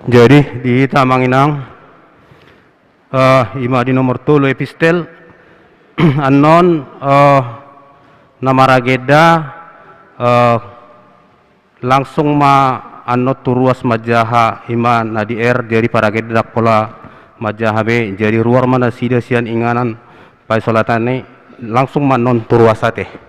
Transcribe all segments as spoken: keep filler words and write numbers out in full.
Jadi, di hita amang inang, eh, i ma di nomor tolu epistel, annon, eh, na maragenda, eh, langsung ma annon tu ruas manjaha i ma na di R, jadi paragenda ndang pola manjaha be, jadi ruar ma nasida sian inganan paisolatan i, langsung ma annon tu ruas ate.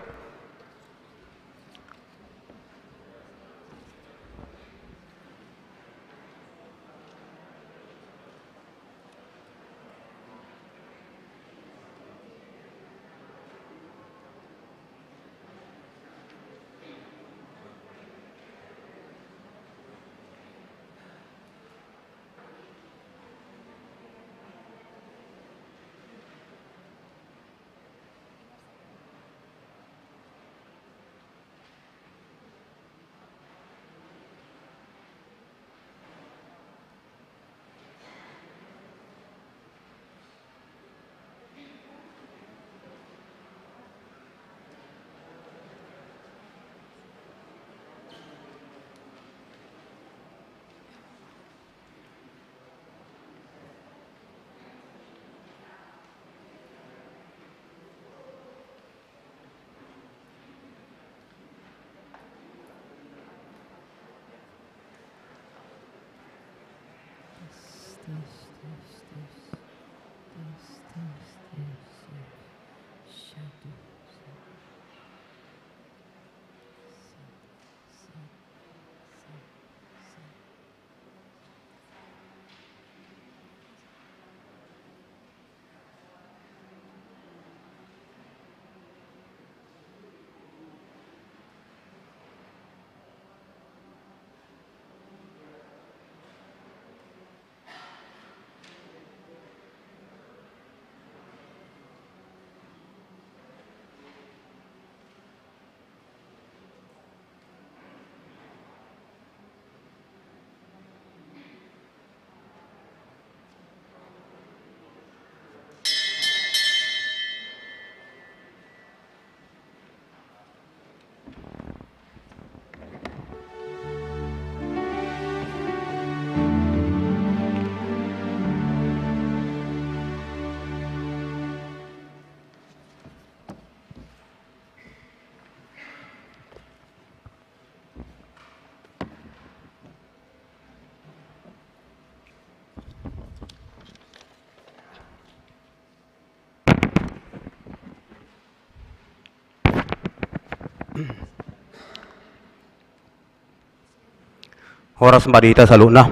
Horas ma di hita saluhutna.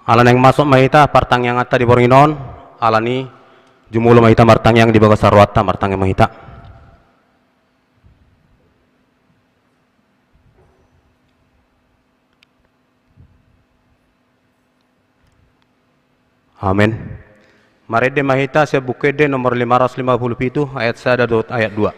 Ala naeng masuk ma hita partangianganta di borngin on, alani jumolo ma hita martangiang di bagasan rohanta, martangiang ma hita. Amen. Marende ma hita sian Buku Ende nomor lima ratus lima puluh pitu, ayat sada dohot ayat dua.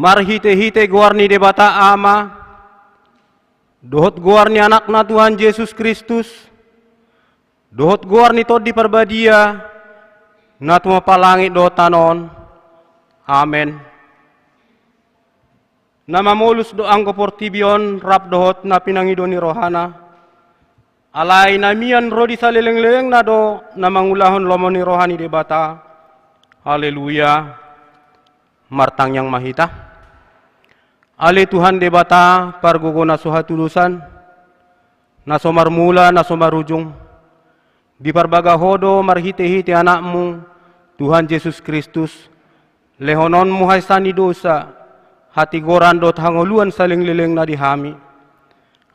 Marhite-hite goar ni Debata Ama, dohot goar ni Anakna Tuhan Jesus Kristus, dohot goar ni Tondi Parbadia, na tumompa langit dohot tano on. Amen. Na mamolus do anggo portibi on rap dohot na pinangido ni rohana. Alai na mian ro di salelenglelengna do na mangulahon lomo ni roha ni Debata. Haleluya. Martangiang ma hita. Ale Tuhan Debata, pargogo na so hatudosan, na so marmula, na so marujung, diparbaga Ho do marhite-hite Anakmu, Tuhan Jesus Kristus, lehononmu haesaan ni dosa, hatigoran dohot hangoluan salelenglelengna di hami.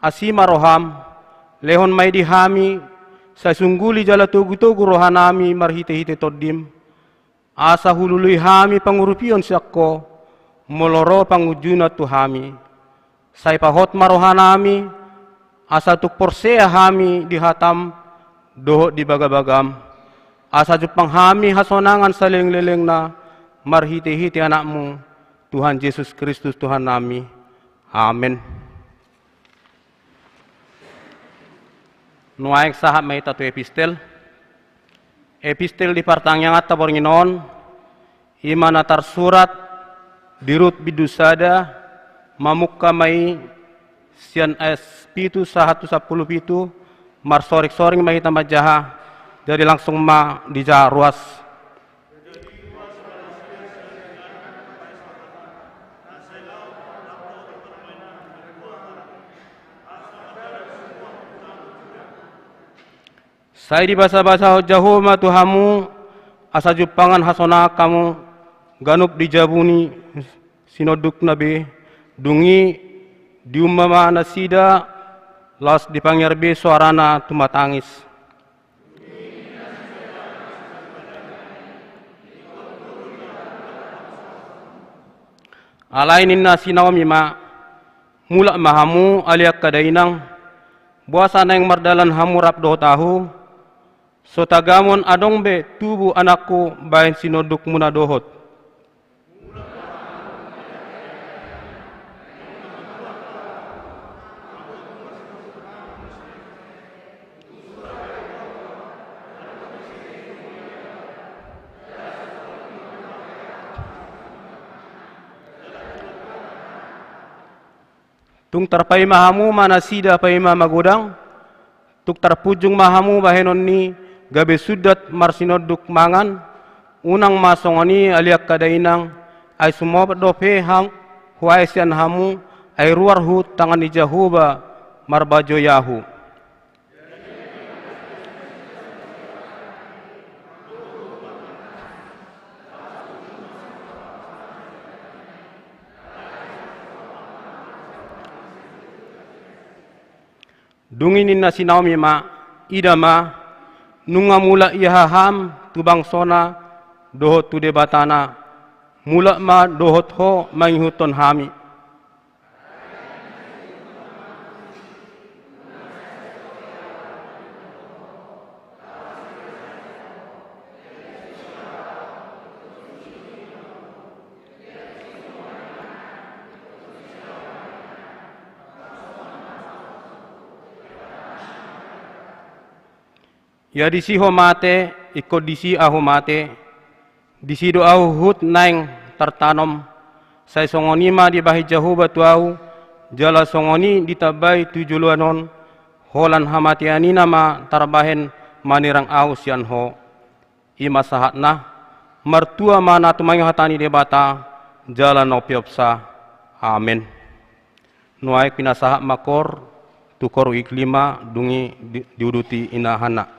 Asi ma roham, lehon ma i di hami, sai sungguli jala togu-togu rohanami marhite-hite Tondim, asa hulului hami pangurupion sian Ho, molo ro pangunjunan tu hami. Sai pahot ma rohanami, asa tung porsea hami di hatam dohot di bagabagam, asa jumpang hami hasonangan salelenglelengna marhite-hite Anakmu, Tuhan Jesus Kristus Tuhannami. Amen. Nuaeng sahat ma hita tu epistel. Epistel di partangianganta borngin on, i ma na tarsurat di Rut bindu sada, mamungka ma i sian ayat pitu sahat tu sampulu pitu, marsoring-soring ma hita manjaha, jadi langsung ma dijaha ruas. Sai dibasabasahon Jahowa ma tu hamu, asa jumpangan hasonangan hamu ganup di jabu ni sinondukna be. Dung i diumma ma nasida, laos dipangiar be soarana tumatangis. Alai ninna si Naomi ma: Mulak ma hamu, ale angka dainang, boasa naeng mardalan hamu rap dohot ahu? So tagamon adong be tubu anakku bahen sinondukmuna dohot. Tung tarpaima hamu ma nasida paima magodang, tung tarpunjung ma hamu bahenon ni gabe sundat marsinonduk mangan. Unang ma songon i, ale angka dainang, ai sumomot dope hang huae sian hamu, ai ruar huhut tangan ni Jahowa marbajoi ahu. Dung i ninna si Naomi ma: Ida ma, nunga mulak ia haham tu bangsona dohot tu Debatana, mulak ma dohot ho mangihuthon hami. Ia disi ho mate, ingkon disi ahu mate, disi do ahu huhut naeng tartanom, sai songon i ma dibahen Jahowa tu ahu, jala songon i ditambai tu joloan on, holan hamatean i nama tarbahen manirang ahu sian ho. I ma sahatna. Martua ma na tumangion hata ni Debata jala na umpeopsa. Amen. Nuaeng pinasahat ma koor tu koor uik lima, dung i di-, diuduti ina Hanna.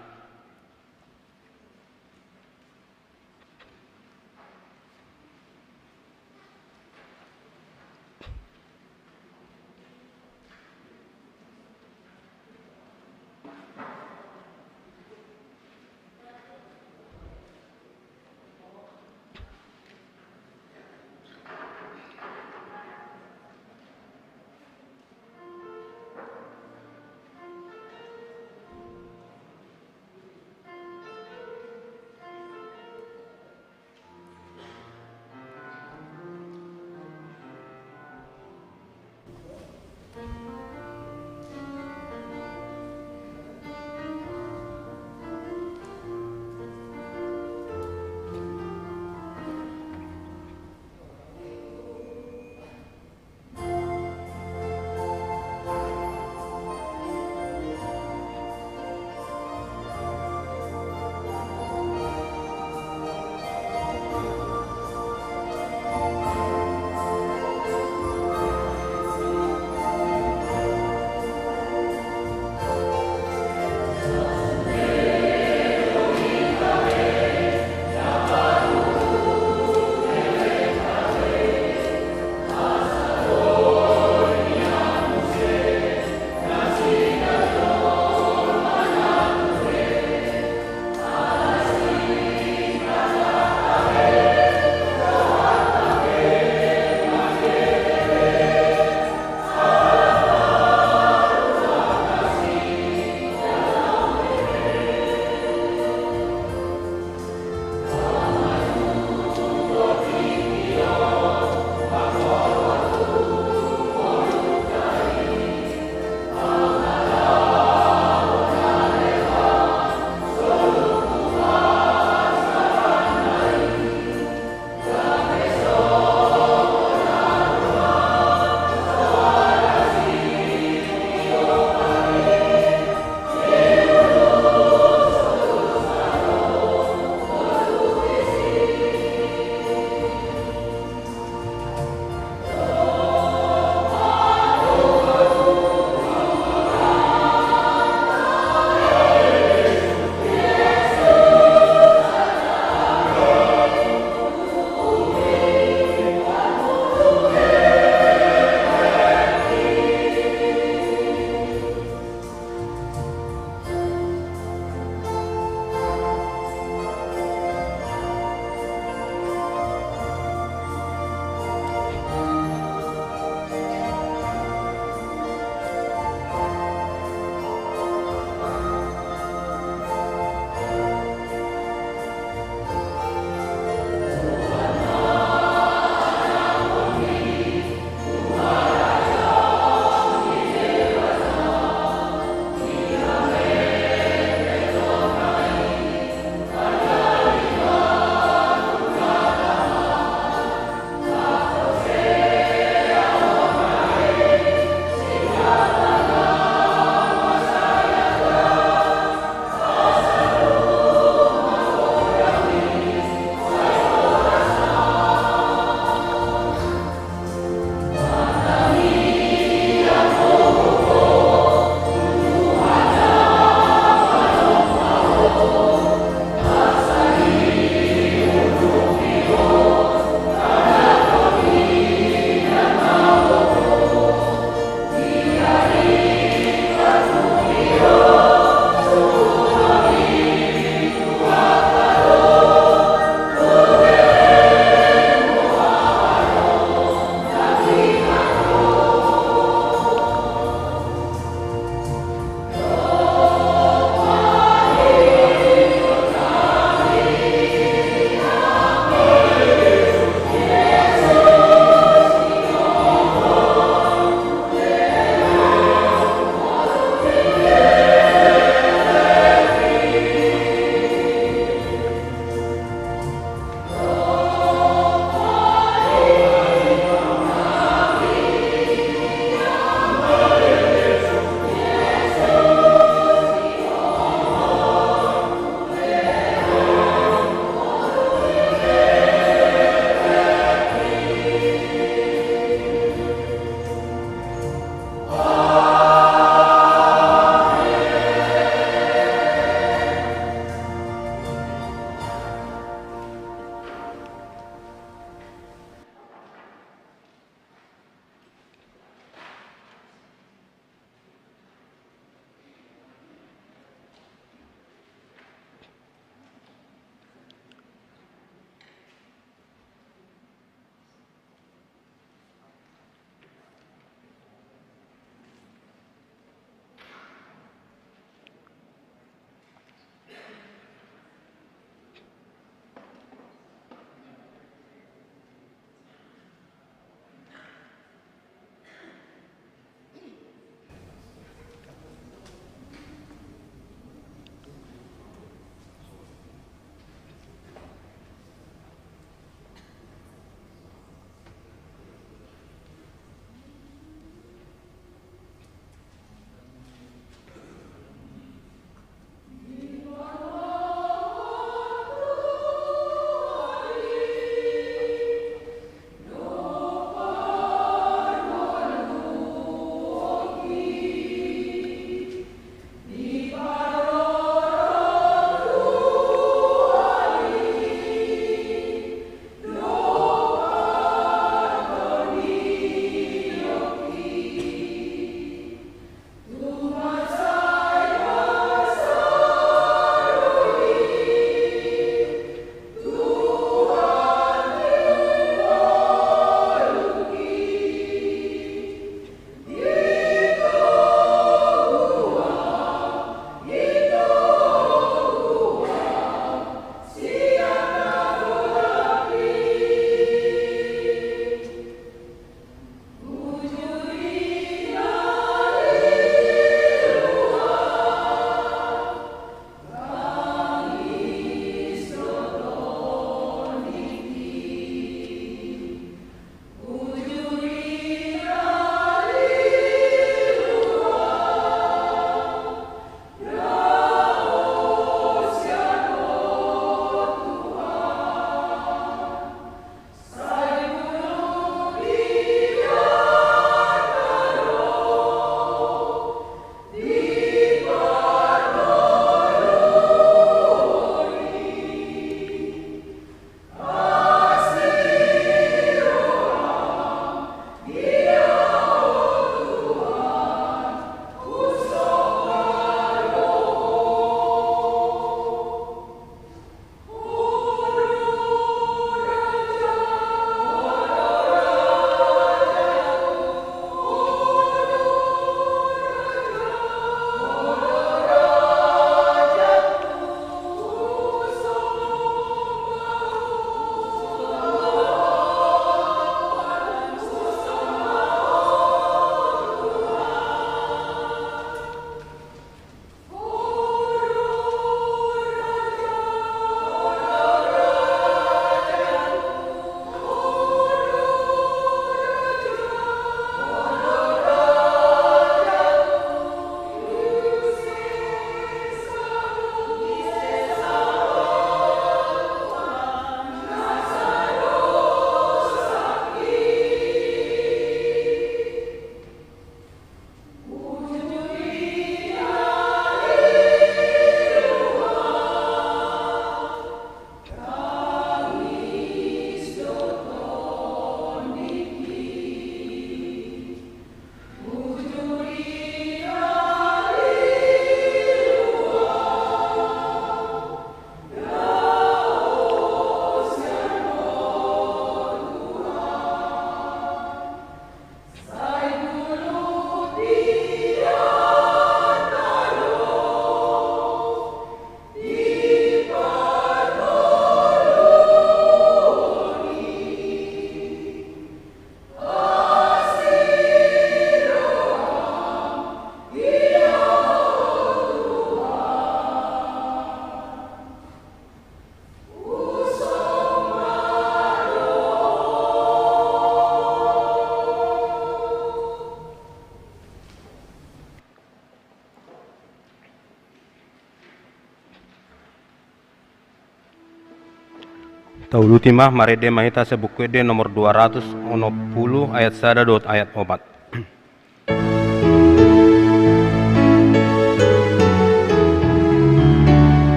Tauduti ma, marende ma hita sian Buku Ende nomor dua ratus onom pulu ayat sada dohot ayat opat.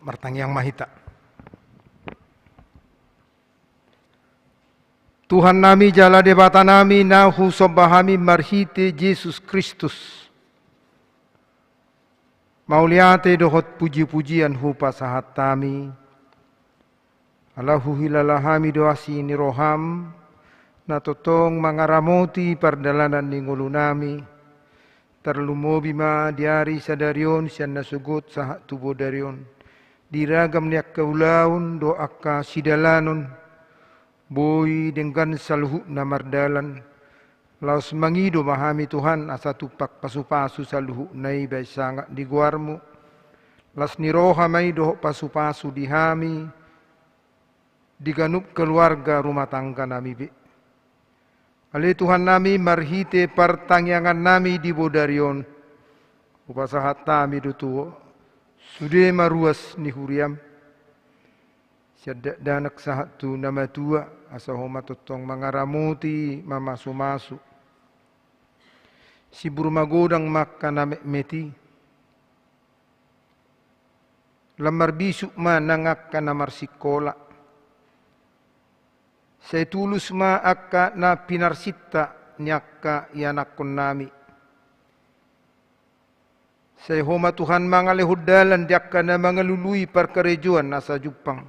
Martangiang ma hita. Tuhan nami jala Debata nami, na husomba hami marhite Jesus Kristus. Mauliate dohot puji-pujian hupasahat hami, ala huhilala hami do asi ni roham, na tongtong mangaramoti pardalanan ni ngolu nami, tarlumobi ma di ari sadari on sian na sogot sahat tu bodari on, di ragam ni angka ulaon dohot angka sidalanon, boi denggan saluhutna mardalan. Laos mangido ma hami Tuhan, asa tumpak pasu-pasu saluhutna i bahen sangap ni goarmu. Las ni roha ma i dohot pasu-pasu di hami, di ganup keluarga rumah tangga nami be. Ale Tuhan nami, marhite partangiangan nami di bodari on, hupasahat hami do tu Ho sude ma ruas ni huriam, sian dakdanak sahat tu na matua, asa Ho ma tongtong mangaramoti, mamasu-masu. Sibur magodang ma angka na metmet i. Lam marbisuk ma nang angka na marsikola. Sai tulus ma angka na pinarsinta ni angka ianakkon nami. Sai Ho ma Tuhan mangalehon dalan di angka na mangalului parkarejoan asa jumpang.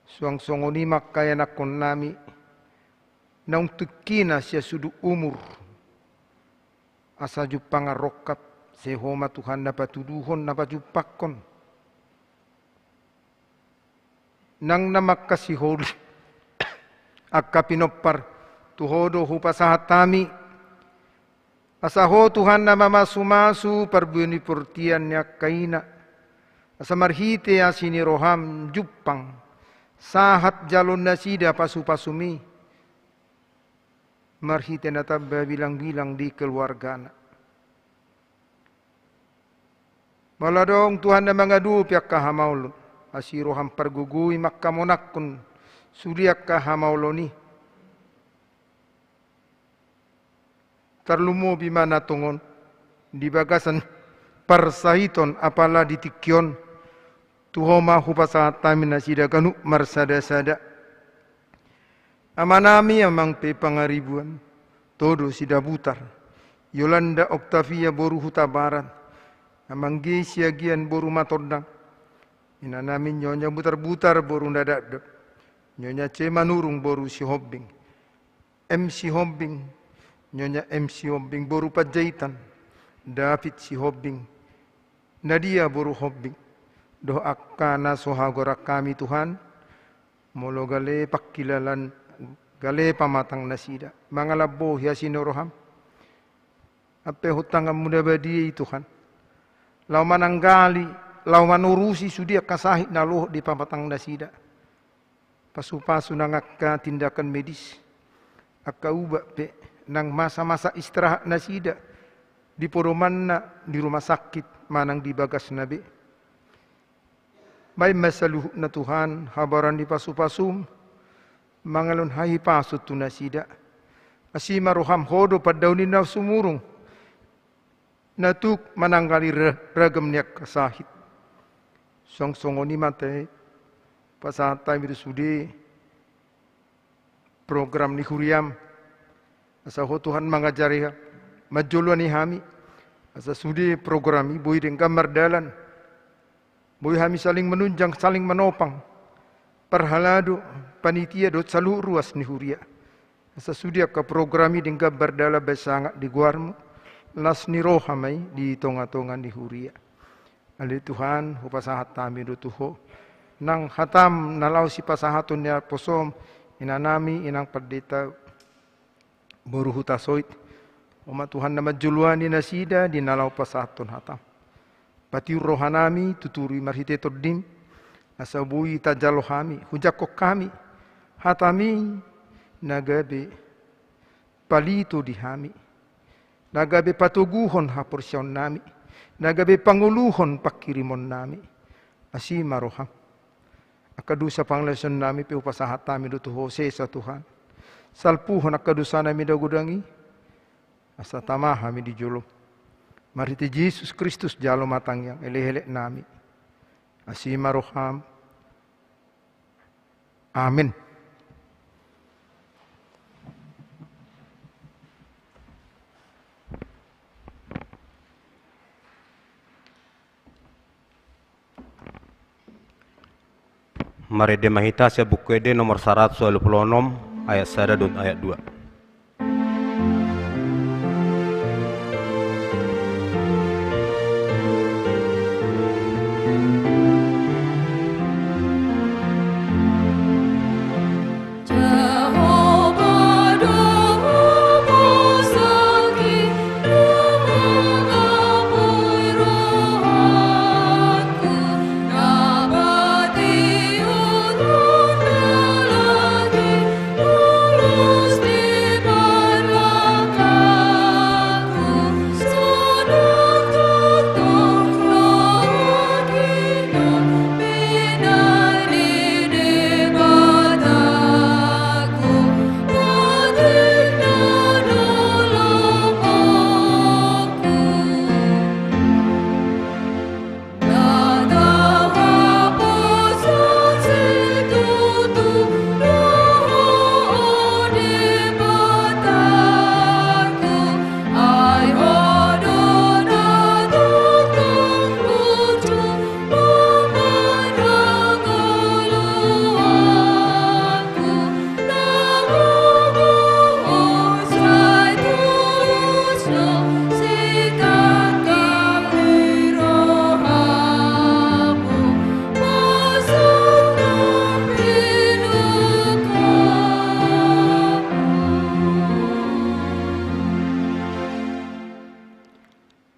Suang songon i ma angka ianakkon nami, naung tingkina sian sudu umur, asa jumpang rongkap, sai Ho ma Tuhan na patuduhon, na pajumpangkon. Nang na mangkasiholi angka pinompar, tu Ho do hupasahat hami. Asa Ho Tuhan na mamasu-masu parbue ni portian ni angka ina. Asa marhite asi ni roham jumpang sahat jaloon nasida pasu-pasum i. Marhite na tamba bilang-bilang di keluargana. Molo adong Tuhan na mangadopi angka hamaolon, asi roham pargogoi ma angka monangkon sude angka hamaolon i. Tarlumobi ma na tongon di bagasan parsahiton apala di tingki on, tu Ho ma hupasahat hami nasida ganup marsada-sada. Amanami Amang P. Pangaribuan, Todo Sidabutar, Yolanda Octavia boru Hutabarat, Amang G. Siagian boru Matondang, inanami Nyonya Butarbutar boru Nadapdap, Nyonya C. Manurung boru Sihombing, M. Sihombing, Nyonya M. Sihombing boru Panjaitan, David Sihombing, Nadia boru Hombing, dohot angka na so hagoran hami Tuhan, molo gale pangkilalaan, gale pamatang nasida, mangalamboi asi ni roham. Ampehon tanganmu na badia i Tuhan, laho mananggali, laho manurusi sude angka sahit na lohot di pamatang nasida. Pasu-pasu nang angka tindakan medis, angka ubat pe, nang masa-masa istirahat nasida di podomanna, di rumah sakit manang di bagasna be. Baen ma saluhutna Tuhan habaoran ni pasu-pasum, mangalehon hahipason tu nasida. Asi ma roham, Ho do pandaoni na sumurung, na tuk mananggali ra-, ragam ni angka sahit. Suang songon i ma tahe, pasahat hami do sude program ni huriam. Asa Ho Tuhan mangajari ha-, manjoloani hami. Asa sude program i boi denggan mardalan. Boi hami saling manunjang, saling manopang. Parhalado, panitia dohot saluhut ruas ni huria. Asa sude angka program i denggan mardalan baen sangap di goarmu. Las ni roha ma i di tonga-tonga ni huria. Ale Tuhan, hupasahat hami do tu Ho nang hatam na laho sipasahaton ni naposom, inanami, inang pandita, boru hutasoit. Ho ma Tuhan na manjoloani nasida di na laho pasahathon hatam. Patiur rohanami, tuturi marhite Tondim, asa boi tajalo hami, hujangkon hami hatami na gabe palito di hami, na gabe patoguhon haporseaonnami, na gabe pangoluhon panghirimonnami. Asi ma roham. Angka dosa pangalaosionnami pe hupasahat hami do tu Ho, sesa Tuhan. Salpuhon angka dosanami na godang i, asa tama hami di jolom. Marhite Jesus Kristus jalo ma tangiang elekeleknami. Asi ma roham. Amen. Marende ma hita sian Buku Ende nomor saratus ualu pulu onom, ayat sada dohot ayat dua.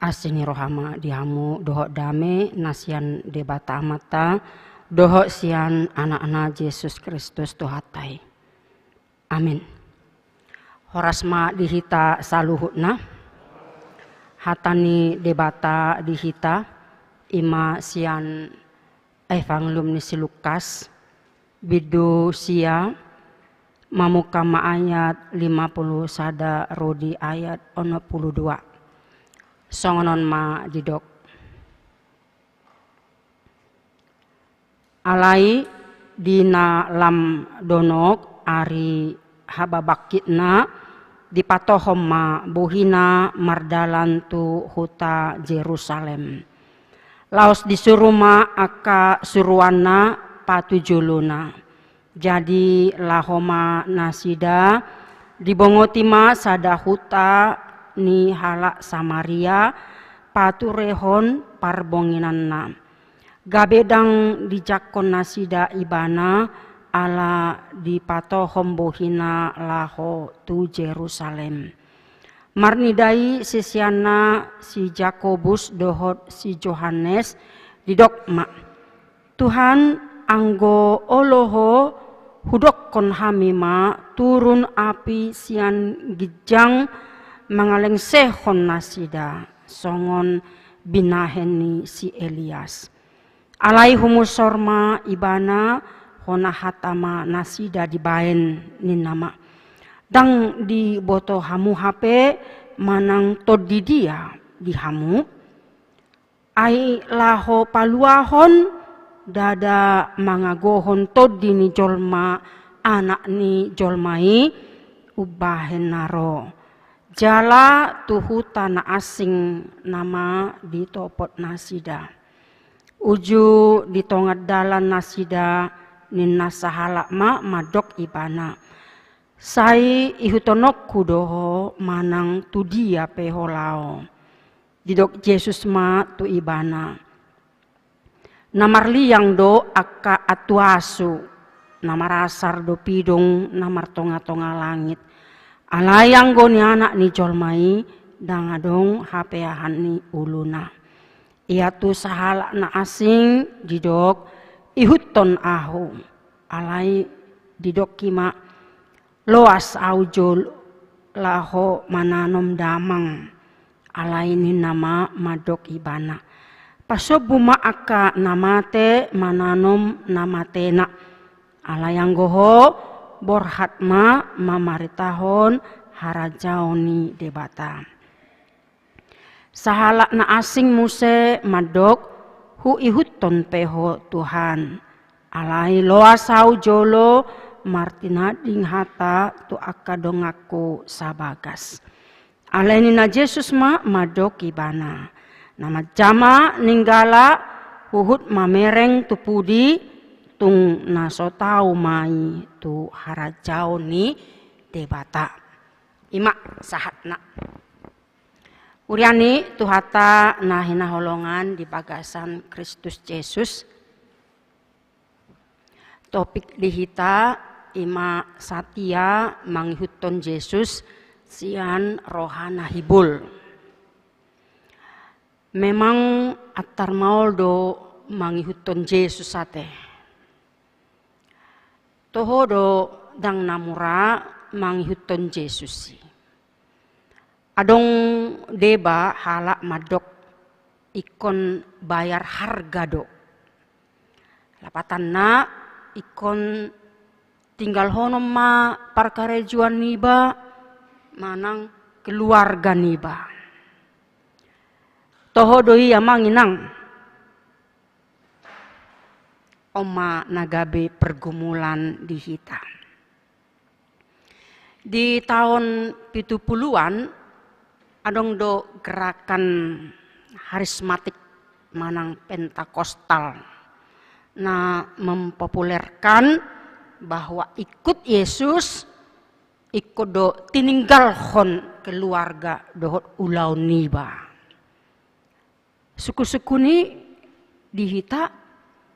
Asi ni roha ma di hamu dohot dame na sian Debata Amanta dohot sian Anakna Jesus Kristus Tuhanta i. Amin. Horas ma di hita saluhutna. Hata ni Debata di hita i ma sian Evangelium ni si Lukas, bindu sia, mamungka ma ayat lima pulu sada ro di ayat onom pulu dua. Songon on ma didok. Alai di na lam donok ari hababangkitna, dipatohom ma bohina mardalan tu huta Jerusalem. Laos disuru ma angka suruanna patujolona. Jadi laho ma nasida, dibongoti ma sada huta ni halak Samaria paturehon parbonginanna. Gabe ndang dijangkon nasida ibana, ala dipatohom bohina laho tu Jerusalem. Marnida i siseanna si Jakobus dohot si Johannes, didok ma, Tuhan, anggo olo Ho, Hudokkon hami ma, turun api sian ginjang mangalengsehon nasida, songon binahen ni si Elias. Alai humusor ma ibana, hona hata ma nasida dibaen, ninna ma: Ndang diboto hamu hape manang tondi dia di hamu? Ai laho paluahon, ndada mangagohon tondi ni jolma, Anak ni jolma i, umbahen na ro. Jala tu huta na asing nama ditopot nasida. Uju di tonga dalan nasida, ninna sahalak ma mandok ibana: Sai ihuthononku do ho manang tu dia pe ho laho. Didok Jesus ma tu ibana: Na marliang do angka antuasu, na marasar do pidong na martonga-tonga langit. Alai anggo ni Anak ni jolma i, ndang adong hapeahan ni uluna. Ia tu sahalak na asing didok: Ihuthon ahu. Alai didok i ma: Loas ahu jolo laho mananom damang. Alai ninna ma mandok ibana: Pasombu ma angka na mate mananom na matena. Alai anggo ho, borhat ma mamaritahon harajaon ni Debata. Sahalak na asing muse mandok: Huihuthon pe ho, Tuhan. Alai loas ahu jolo martinanding hata tu angka donganku sabagas. Alai ninna Jesus ma mandok ibana: Na manjama ninggala, huhut mamereng tu pudi, tung na so tau ma i tu harajaon ni Debata. I ma sahatna. Huria ni Tuhanta na hinaholongan di bagasan Kristus Jesus. Topik di hita i ma satia mangihuthon Jesus sian roha na hibul. Memang antar maol do mangihuthon Jesus ate. Toho do, ndang na mura mangihuthon Jesus i. Adong deba halak mandok ingkon bayar harga do. Lapatanna, ingkon tinggalhonon ma parkarejoan niba manang keluarga niba. Toho do i, amang inang? On ma na gabe pergumulan di hita. Di taon pitu puluhan, adong do gerakan harismatik manang Pentakosta na mempopulerkan bahwa ikut Yesus, ingkon do tininggalhon keluarga dohot ulaon niba. Sungkun-sungkun i di hita,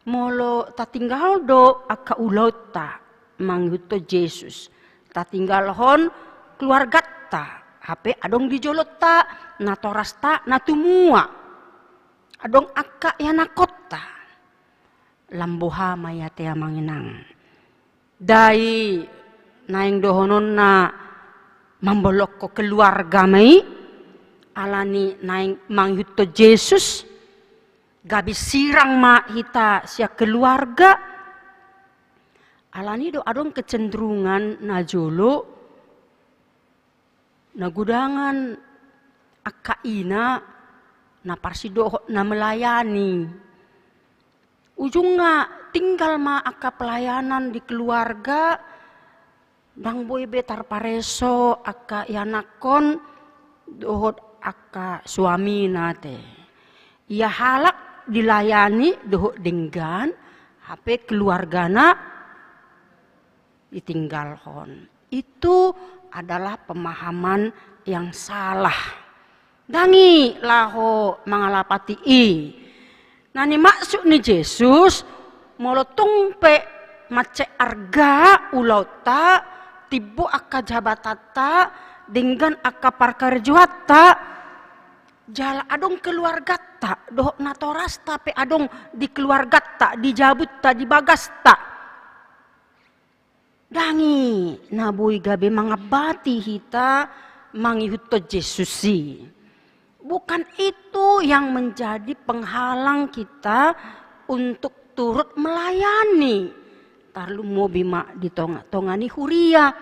molo tatinggal do angka ulaonta mangihuthon Jesus, tatinggalhon keluarganta, hape adong di jolonta natorasta na tumua, adong angka ianakkonta. Lam boha ma i ate, amang inang? Ndai naeng dohononna mambolongkon keluarga ma i, alani naeng mangihuthon Jesus, gabe sirang ma hita sian keluarga. Alani do adong kecenderungan na jolo, na godangan angka ina na parsidohot na melayani. Ujungna tinggal ma angka pelayanan di keluarga, ndang boi be tarpareso angka ianakkon dohot angka suamina ate. Ia halak dilayani dohot denggan, hape keluargana ditinggalhon. Itu adalah pemahaman yang salah. Ndang i laho mangalapati i. Na nimaksud ni Jesus, molo tung pe mansai arga ulaonta, timbo angka jabatanta, denggan angka parkarejoanta, jala adong keluarganta dohot natorasta pe adong di keluarganta, di jabunta, di bagasta. Ndang i na boi gabe mangambati hita mangihuthon Jesus i. Bukan itu yang menjadi penghalang kita untuk turut melayani. Tarlumobi ma di tonga-tonga ni huria.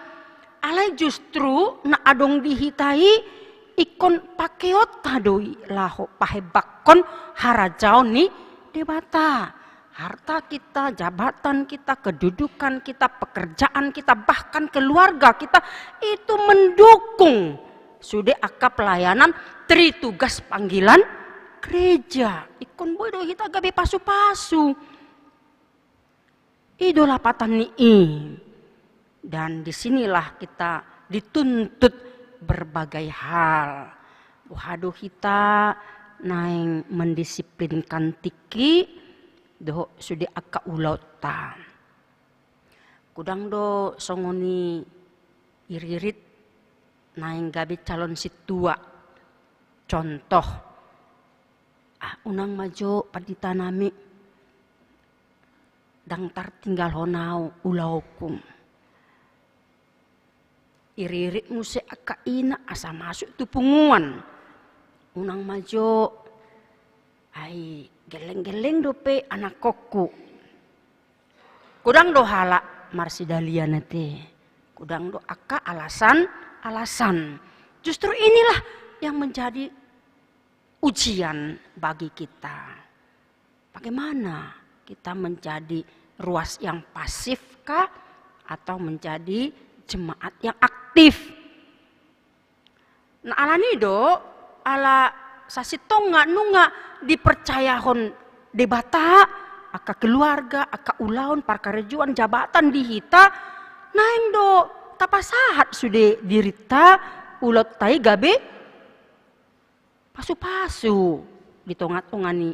Alai justru na adong di hita i ingkon pakeonta do i laho pahembangkon harajaon ni Debata. Harta kita, jabatan kita, kedudukan kita, pekerjaan kita, bahkan keluarga kita itu mendukung sude angka pelayanan tritugas panggilan gereja. Ingkon boi do hita gabe pasu-pasu. I do lapatan ni i. Dan disinilah kita dituntut berbagai hal. Boha do hita naeng mendisiplinkan tingki dohot sude angka ulaonta. Godang do songon i iririt naeng gabe calon sintua. Contoh, ah, unang ma jo panditanami, ndang tartinggalhon au ulaonku. Iririt muse angka ina asa masuk tu punguan. Unang ma jo, ai gelleng-gelleng dope anakkonku. Godang do halak marsidalian ate. Godang do angka alasan-alasan. Justru inilah yang menjadi ujian bagi kita. Bagaimana kita menjadi ruas yang pasif kah atau menjadi jemaat yang aktif? Nah, alani do, ala sasintongna nunga dipercayahon Debata angka keluarga, angka ulaon, parkarejoan, jabatan di hita, naeng do tapasahat sude dirinta, ulaonta i gabe pasu-pasu di tonga-tonga ni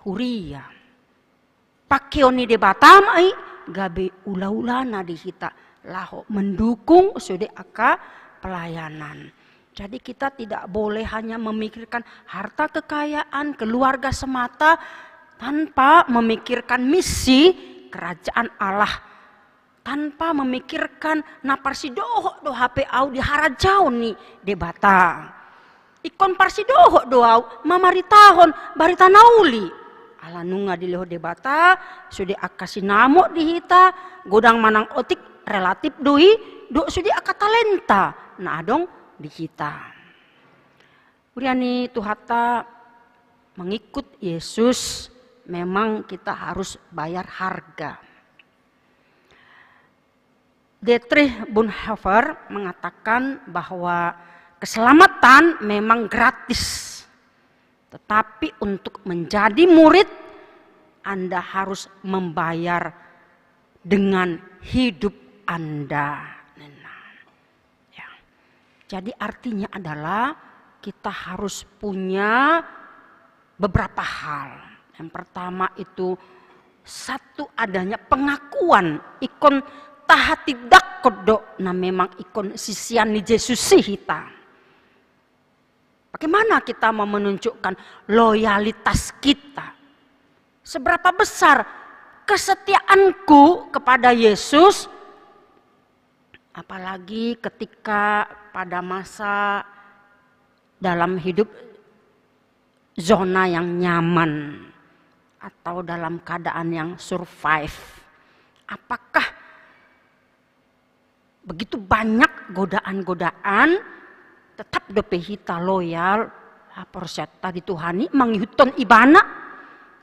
huria. Pakeon ni Debata ma i gabe ula-ulana di hita laho mendukung sude angka pelayanan. Jadi kita tidak boleh hanya memikirkan harta kekayaan, keluarga semata tanpa memikirkan misi kerajaan Allah, tanpa memikirkan na parsidohot do hape au di harajaon ni Debata. Ingkon parsidohot do au mamaritahon barita na uli. Ala nunga dilehon Debata sude angka sinamot di hita, godang manang otik, relatif do i, dohot sude angka talenta na adong di hita. Huria ni Tuhanta, mengikut Yesus memang kita harus bayar harga. Dietrich Bonhoeffer mengatakan bahwa keselamatan memang gratis, tetapi untuk menjadi murid, Anda harus membayar dengan hidup Anda. Ya. Jadi artinya adalah kita harus punya beberapa hal. Yang pertama itu satu adanya pengakuan, ingkon tahatindangkon do na memang ingkon sisean ni Jesus i hita. Bagaimana kita mau menunjukkan loyalitas kita? Seberapa besar kesetiaanku kepada Yesus? Apalagi ketika pada masa dalam hidup zona yang nyaman atau dalam keadaan yang survive. Apakah begitu banyak godaan-godaan, tetap dope hita loyal, haporseaonta di Tuhan i, mangihuthon Ibana,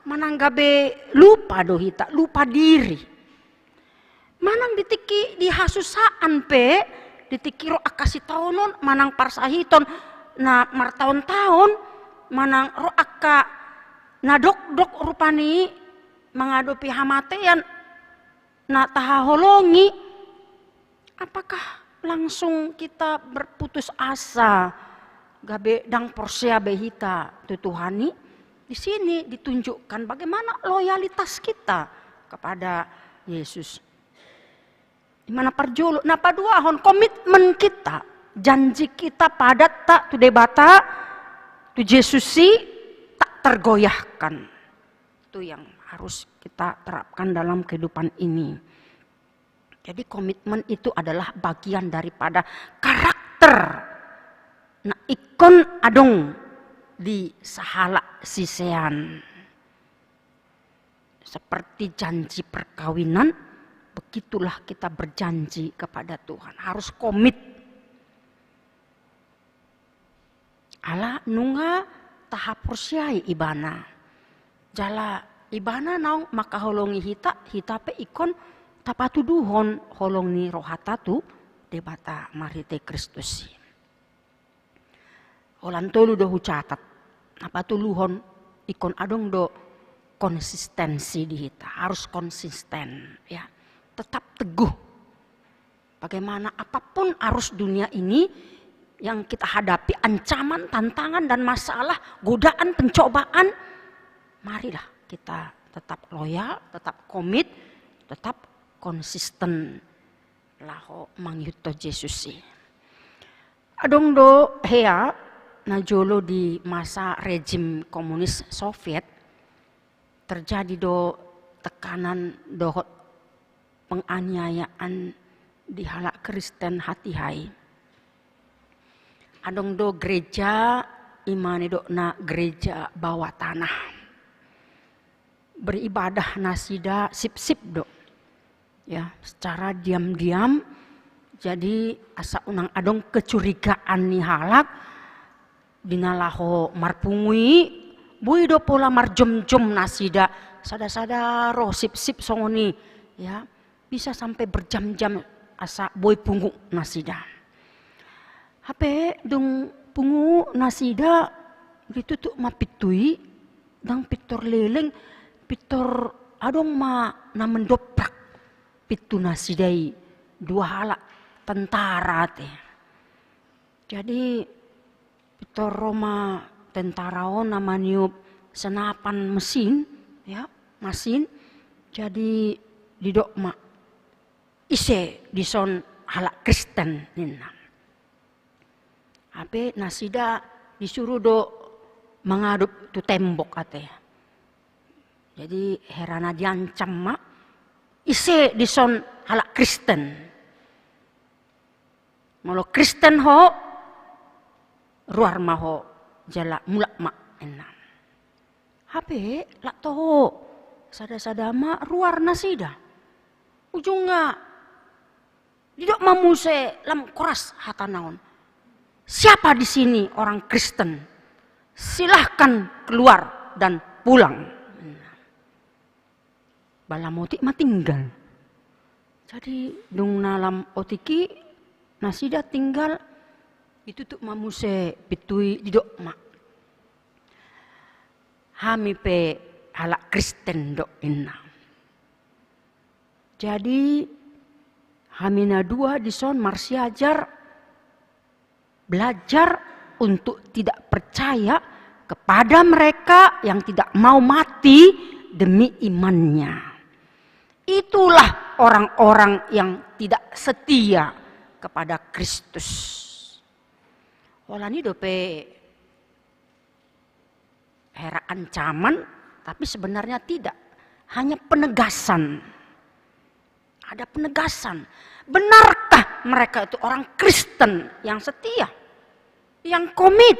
manang gabe lupa do hita, lupa diri. Manang di tingki di hasusaan pe, di tingki ro angka sitaonon, manang parsahiton na martaon-taon, manang ro angka na dokdok rupani mangadopi hamatean na tahaholongi, apakah langsung kita berputus asa, gabe ndang porsea be hita tu Tuhan i? Di sini ditunjukkan bagaimana loyalitas kita kepada Yesus. Di mana parjolo, na paduahon, komitmen kita, janji kita padatta tu Debata, tu Jesus i tak tergoyahkan. Itu yang harus kita terapkan dalam kehidupan ini. Jadi komitmen itu adalah bagian daripada karakter na ingkon adong di sahalak sisean. Seperti janji perkawinan, begitulah kita berjanji kepada Tuhan. Harus komit. Ala nunga tahaporseai ibana. Jala ibana naung mangkaholongi hita, hita pe ingkon tapatuduhon holong ni rohanta tu Debata marhite Kristus i. Holan tolu do hucatat. Na patoluhon, ingkon adong do konsistensi di hita, harus konsisten, ya. Tetap teguh. Bagaimana apapun arus dunia ini yang kita hadapi, ancaman, tantangan, dan masalah, godaan, pencobaan, marilah kita tetap loyal, tetap komit, tetap konsisten laho mangihuthon Jesus i. Adong do hea, na jolo di masa rejim komunis Soviet, terjadi do tekanan dohot penganiayaan di halak Kristen hatiha i. Adong do gereja, ima nidokna gereja bawah tanah. Beribadah nasida sipsip do. Ya, secara diam-diam, jadi asa unang adong kecurigaan ni halak, di na laho marpungu i, boi do pola marjomjom nasida, sada-sada ro sipsip songon i, ya, bisa sampe berjam-jam asa boi pungu nasida. Hape dung pungu nasida, ditutup ma pintu i, ndang pintor leleng, pintor adong ma na mendobrak pintu nasida i, dua halak tentara ate. Jadi pintor ro ma tentara on na maniop senapan mesin, ya, masin. Jadi didok ma, "Ise dison halak Kristen?" ninna. Hape nasida disuru do mangadop tu tembok ate. Jadi herana diancam ma, "Ise dison halak Kristen? Molo Kristen ho, ruar ma ho jala mulak ma," ninna. Hape lak toho, sada-sada ma ruar nasida. Ujungna didok ma muse lam koras hatana on, "Siapa di sini orang Kristen? Silahkan keluar dan pulang." Ba lam otik ma tinggal. Jadi dung na lam otik i nasida tinggal, ditutup ma muse pintu i, didok ma, "Hami pe halak Kristen do," ninna. Jadi hami na dua dison marsiajar, belajar untuk tidak percaya kepada mereka yang tidak mau mati demi imannya. Itulah orang-orang yang tidak setia kepada Kristus. Holan i dope hera ancaman, tapi sebenarnya tidak. Hanya penegasan. Ada penegasan. Benarkah mereka itu orang Kristen yang setia, yang komit,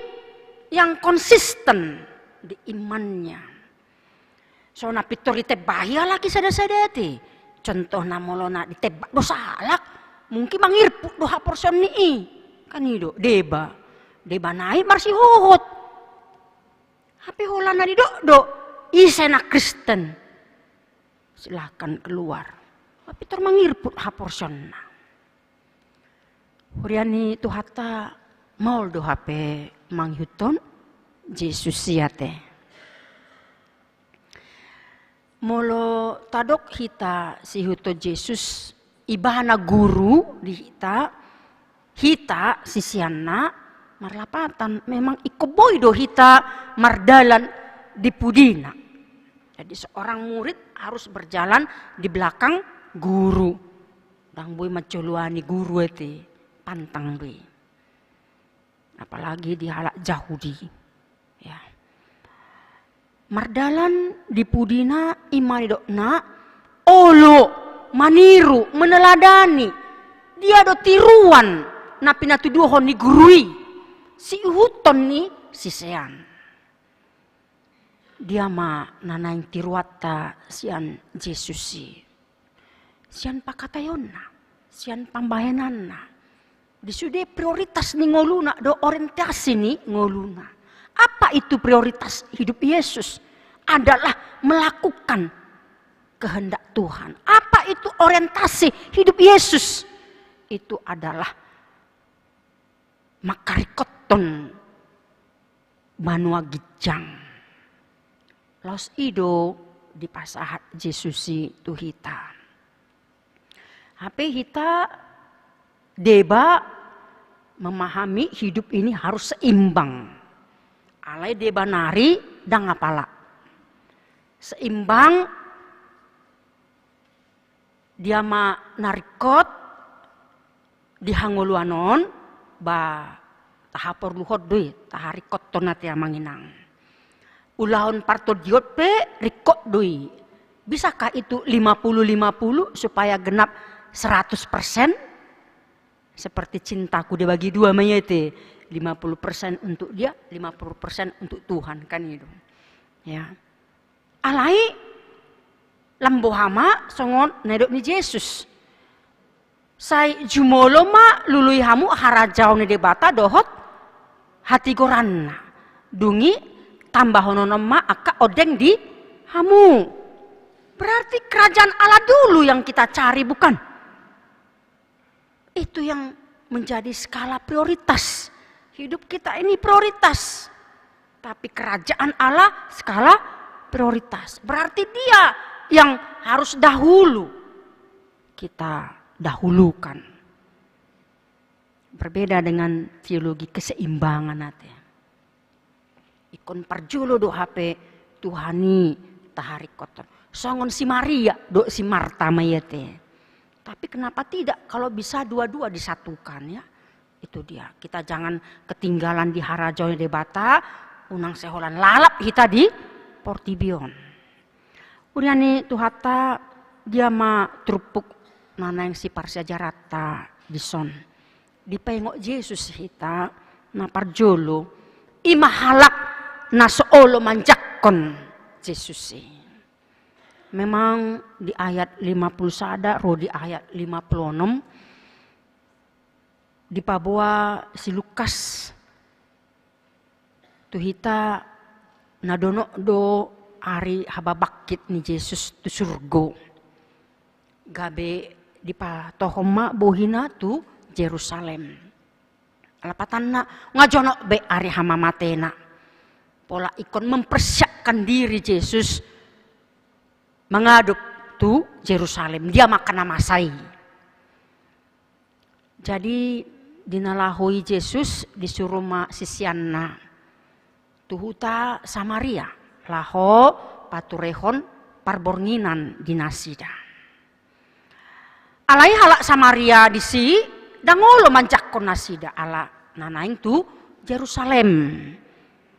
yang konsisten di imannya? So na pintor ditebak i halak i sada-sada ate. Contohna molo na ditebak do sahalak, mungkin mangirput do haporseaon ni i. Kan i do, deba. Deba nai marsihohot. Hape holan na didok do, "Ise na Kristen, silahkan keluar." Hape pintor mangirput haporseaonna. Huria ni Tuhanta, maol do hape mangihuthon Jesus i ate. Molo tadok hita siihuthon Jesus, ibana guru di hita, hita siseanna, marlapatan memang ingkon boi do hita mardalan di pudina. Jadi seorang murid harus berjalan di belakang guru. Ndang boi manjoloani guru ate, pantang do i. Apalagi di halak Jahudi. Ya. Mardalan di pudina, ima nidokna, olo maniru, meneladani, dia do tiruan na pinatuduhon ni guru i, siihuthon ni sisean. Dia ma na naeng tiruanta sian Jesus i. Sian pangkataionna, sian pambahenanna. Di sude prioritas ni ngoluna do orientasi ni ngoluna. Apa itu prioritas hidup Yesus? Adalah melakukan kehendak Tuhan. Apa itu orientasi hidup Yesus? Itu adalah mangkaringkothon banua ginjang. Laos i do dipasahat Jesus i tu hita. Hape hita deba memahami hidup ini harus seimbang. Alai deba nari ndang apala. Seimbang. Dia ma na ringkot di hangoluan on, ba tahaporluhon do i, taharingkothon ate amang inang. Ulaon partondion pe ringkot do i. Bisakah itu lima puluh lima puluh supaya genap seratus persen? Seperti cintaku dibagi dua ma i ate, lima puluh persen untuk dia, lima puluh persen untuk Tuhan, kan i do. Ya. Alai lam boha ma songon na nidok ni Jesus. Sai jumolo ma lului hamu harajaon ni Debata dohot hatigoranna. Dung i tambahonon ma angka ondeng di hamu. Berarti kerajaan Allah dulu yang kita cari, bukan? Itu yang menjadi skala prioritas. Hidup kita ini prioritas. Tapi kerajaan Allah skala prioritas. Berarti dia yang harus dahulu kita dahulukan. Berbeda dengan teologi keseimbangan ate. Ingkon parjolo do hape Tuhan i taharingkothon. Songon si Maria dohot si Marta ma i ate. Tapi kenapa tidak kalau bisa dua-dua disatukan, ya? Itu dia. Kita jangan ketinggalan di harajaon ni Debata, unang sai holan lalap hita di portibi on. Huria ni Tuhanta, dia ma turpuk na naeng siparsiajaranta dison. Dipaingot Jesus hita, na parjolo, i ma halak na so olo manjangkon Jesus i. Memang di ayat lima puluh sada ro di ayat lima puluh onom, dipaboa si Lukas tu hita na donok do ari hababangkit ni Jesus tu surgo. Gabe dipatohom ma bohina tu Jerusalem. Lapatanna, nga jonok be ari hamamatena. Pola ingkon mempersiapkan diri Jesus menghadap tu Jerusalem. Dia ma angka na masa i. Jadi, di na laho i Jesus disuru ma siseanna tu huta Samaria, laho paturehon parbornginan di nasida. Alai halak Samaria disi ndang olo manjangkon nasida ala na naeng tu Jerusalem.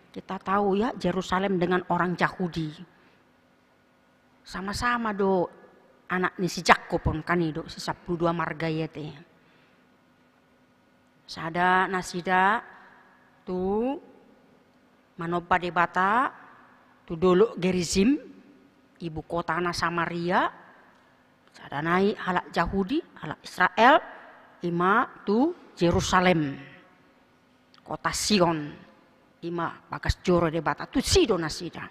Kita tahu, ya, Jerusalem dengan orang Yahudi. Sama-sama do anak ni si Jakkob on, kan i do si sampulu dua marga i ate. Sada nasida tu manomba Debata tu dolok Gerizim, ibu kotana Samaria. Sada nai halak Jahudi, halak Israel, i ma tu Jerusalem, kota Sion, i ma bagas joro Debata, tusi do nasida.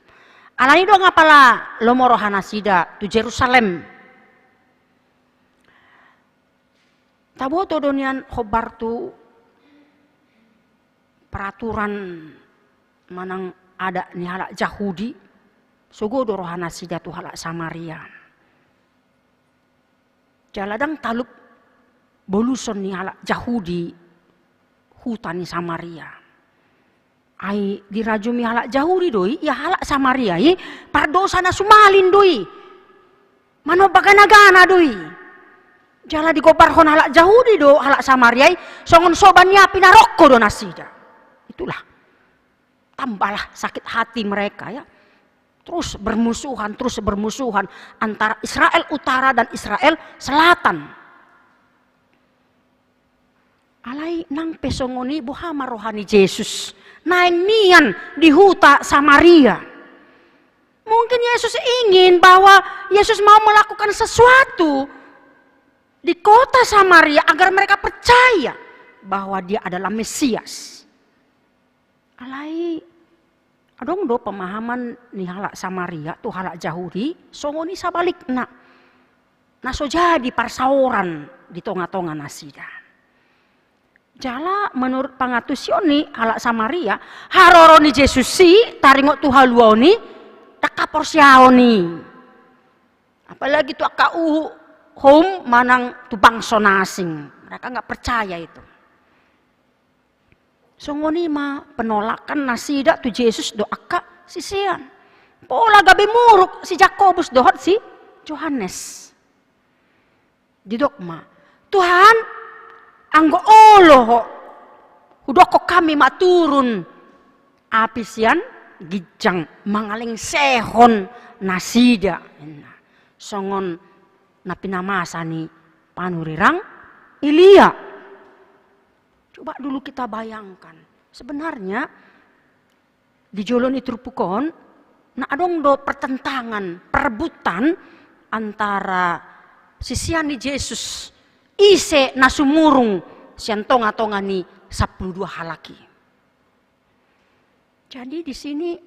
Alani do nga pala lomo roha nasida tu Jerusalem. Taboto do nian hombar tu peraturan manang adat ni halak Jahudi, sogo do roha nasida tu halak Samaria. Jala ndang talup boluson ni halak Jahudi huta ni Samaria. Ai dirajumi halak Jahudi do i, ia halak Samaria i pardosa na sumalin do i. Manomba gana-gana do i. Jala digombarhon halak Jahudi do halak Samaria i songon soban ni api na rongko do nasida. Itulah. Tambahlah sakit hati mereka, ya. Terus bermusuhan, terus bermusuhan antara Israel Utara dan Israel Selatan. Alai nang pe songon i, boha ma roha ni Jesus? Naeng nian di huta Samaria. Mungkin Yesus ingin bahwa Yesus mau melakukan sesuatu di kota Samaria agar mereka percaya bahwa Dia adalah Mesias. Alai adong do pemahaman ni halak Samaria tu halak Jahudi, songon i sabalikna, na so jadi parsaoran di tonga-tonga nasida. Jala menurut pangantusion ni halak Samaria, haroro ni Jesus i taringot tu haluaon i, ndang haporseaon i. Apalagi tu angka uhum manang tu bangso na asing. Mereka nggak percaya itu. Songon i ma penolakan nasida tu Jesus dohot angka sisean. Pola gabe muruk si Jakobus dohot si Johannes. Didok ma, "Tuhan, anggo olo Ho, hudokkon hami ma turun api sian ginjang mangalengsehon nasida," ninna. Songon na pinamasa ni panurirang Elia. Coba dulu kita bayangkan. Sebenarnya di jolo ni turpuk on, na adong do pertentangan, perebutan antara sisean ni Jesus, ise na sumurung sian tonga-tonga ni sampulu dua halak i. Jadi di sini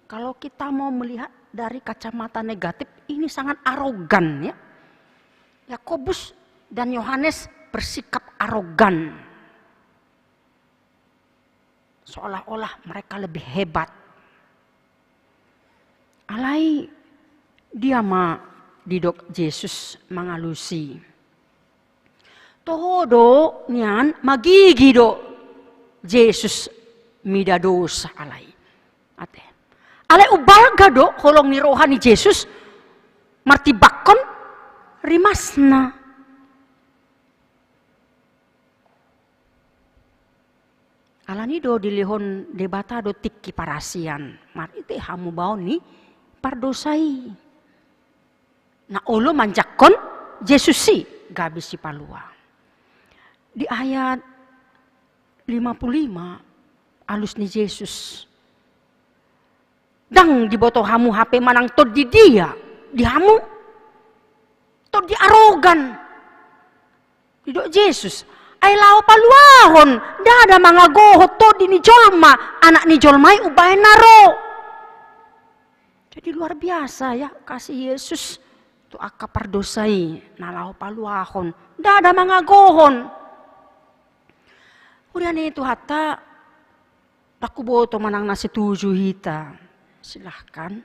kalau kita mau melihat dari kacamata negatif, ini sangat arogan, ya. Yakobus dan Yohanes bersikap arogan. Seolah-olah mereka lebih hebat. Alai dia ma didok Jesus mangalusi. Toho do nian magigi do Jesus mida dosa alai. Ate. Alai umbalga do holong ni roha ni Jesus martimbangkon rimasna. Alani do dilehon Debata do tingki parasian, marhite hamubaon ni pardosa i. Na olo manjangkon Jesus i gabe sipalua. Di ayat lima puluh lima, alus ni Jesus. Ndang diboto hamu hape manang tondi dia di hamu? Tondi arogan. Didok Jesus, ai laho paluahon, ndada mangagohon tondi ni jolma, Anak ni jolma i umbahen na ro. Jadi luar biasa ya kasih Yesus tu angka pardosa i, na laho paluahon, ndada mangagohon. Huria ni Tuhanta, ndang huboto manang na setuju hita, silahkan.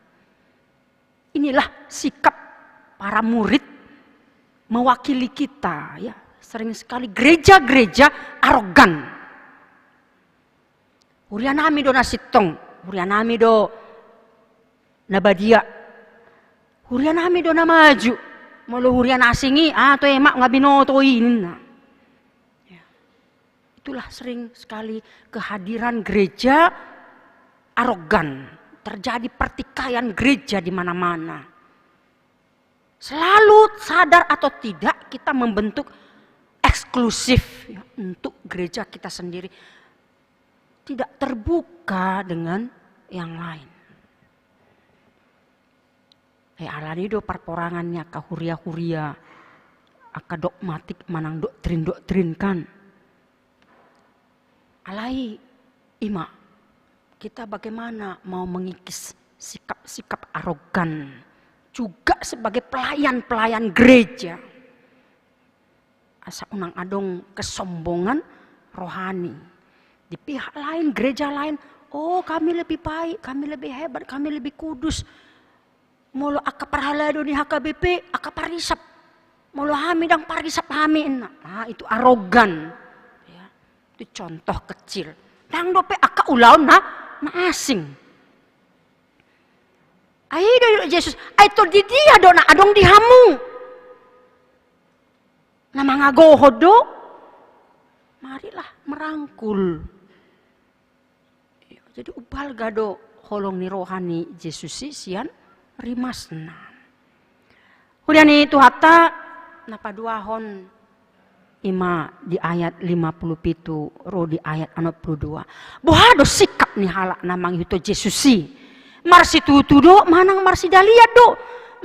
Inilah sikap para murid mewakili kita, ya. Sering sekali gereja-gereja arogan. Huria nami do na sintong, huria nami do na badia. Huria nami do na maju. Molo huria na asing i, ah, toe mak nga binoto i ninna. Ya. Itulah sering sekali kehadiran gereja arogan. Terjadi pertikaian gereja di mana-mana. Selalu sadar atau tidak kita membentuk eksklusif, ya, untuk gereja kita sendiri. Tidak terbuka dengan yang lain. Eh, alani do parporangan ni angka huria-huria, angka dogmatik manang doktrin-doktrin kan. Alai, ima, kita bagaimana mau mengikis sikap-sikap arogan juga sebagai pelayan-pelayan gereja. Asa unang adong kesombongan rohani. Di pihak lain, gereja lain, oh, kami lebih baik, kami lebih hebat, kami lebih kudus. Molo angka parhalado ni H K B P, angka parisap. Molo hami ndang parisap hami, ninna. Ah, itu arogan. Ya. Itu contoh kecil. Ndang dope angka ulaon na, na asing. Ai didok Jesus, ai tondi dia do na adong di hamu? Na mangagohon do? Marilah merangkul. Jadi umbalga do holong ni roha ni Jesus i sian rimasna. Huria ni Tuhanta, na paduahon ima di ayat lima puluh pitu ro di ayat onom puluh dua. Boha do sikap ni halak na mangihuthon Jesus i? Marsitutu do, manang marsidalian do,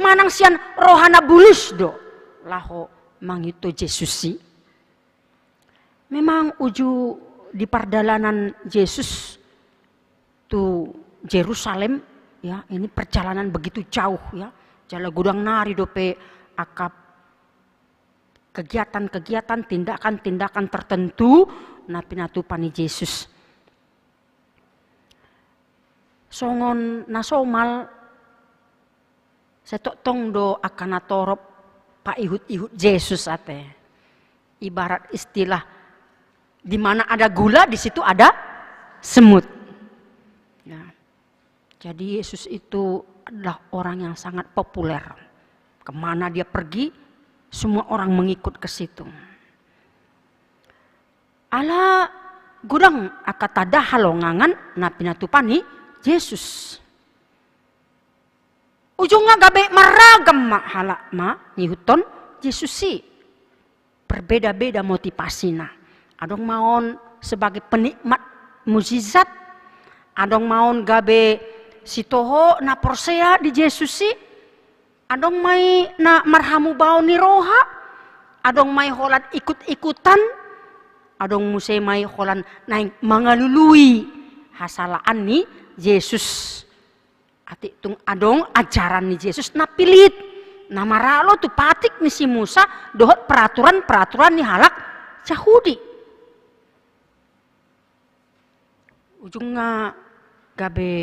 manang sian roha na bulus do laho mangihuthon Jesus i? Memang uju di pardalanan Jesus tu Jerusalem, ya, ini perjalanan begitu jauh, ya. Jala godang nari dope angka kegiatan-kegiatan, tindakan-tindakan tertentu na pinatupa ni Jesus. Songon na somal, sai tongtong do angka natorop paihut-ihut Jesus ate. Ibarat istilah, di mana ada gula, di situ ada semut. Ya. Jadi Yesus itu adalah orang yang sangat populer. Kemana dia pergi, semua orang mengikut ke situ. Ala godang angka tanda halongangan na pinatupa ni Jesus. Ujungna gabe marragam ma halak mangihuthon Jesus i. Berbeda-beda motivasina. Adong ma on sebagai penikmat mujizat, adong ma on gabe sitoho na porsea di Jesus i, adong ma i na marhamubaon ni roha, adong ma i holan ikut-ikutan, adong muse ma i holan naeng mangalului hasalaan ni Jesus. Atik tung adong ajaran ni Jesus na pilit, na maralo tu patik ni si Musa dohot peraturan-peraturan ni halak Jahudi. Ujungna gabe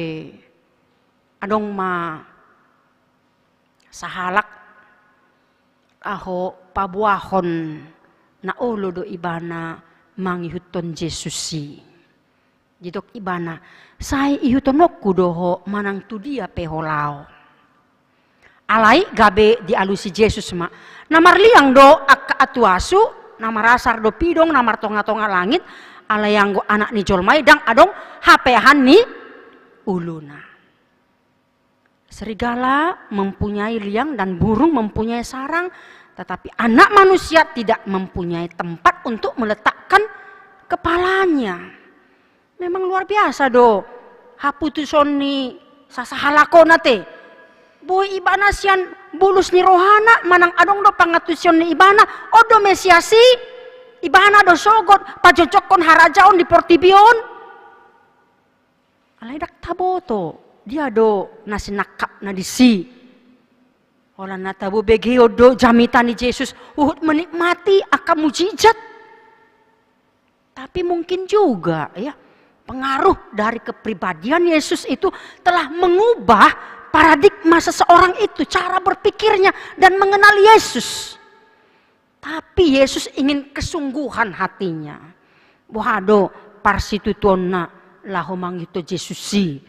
adong ma sahalak laho paboahon na olo do ibana mangihuthon Jesus i. Didok ibana, sai ihuthononku do ho manang tu dia pe ho laho. Alai gabe dialusi Jesus ma, na marliang do angka atuasu, na marasar do pidong na martonga-tonga langit, alai anggo Anak ni jolma i ndang adong hapeahan ni uluna. Serigala mempunyai liang dan burung mempunyai sarang, tetapi anak manusia tidak mempunyai tempat untuk meletakkan kepalanya. Memang luar biasa do haputuson ni sasahalak on ate. Boi ibana sian bulus ni rohana manang adong do pangantusion ni ibana, on do Mesias i, ibana do sogot pajojokkon harajaon di portibi on. Alai ndang taboto dia do na sinangkapna disi. Holan na tabo begeon do jamita ni Jesus huhut menikmati angka mujizat. Tapi mungkin juga, ya, pengaruh dari kepribadian Yesus itu telah mengubah paradigma seseorang itu, cara berpikirnya dan mengenal Yesus. Tapi Yesus ingin kesungguhan hatinya. Boha do parsitutuonna laho mangihuthon Jesus i?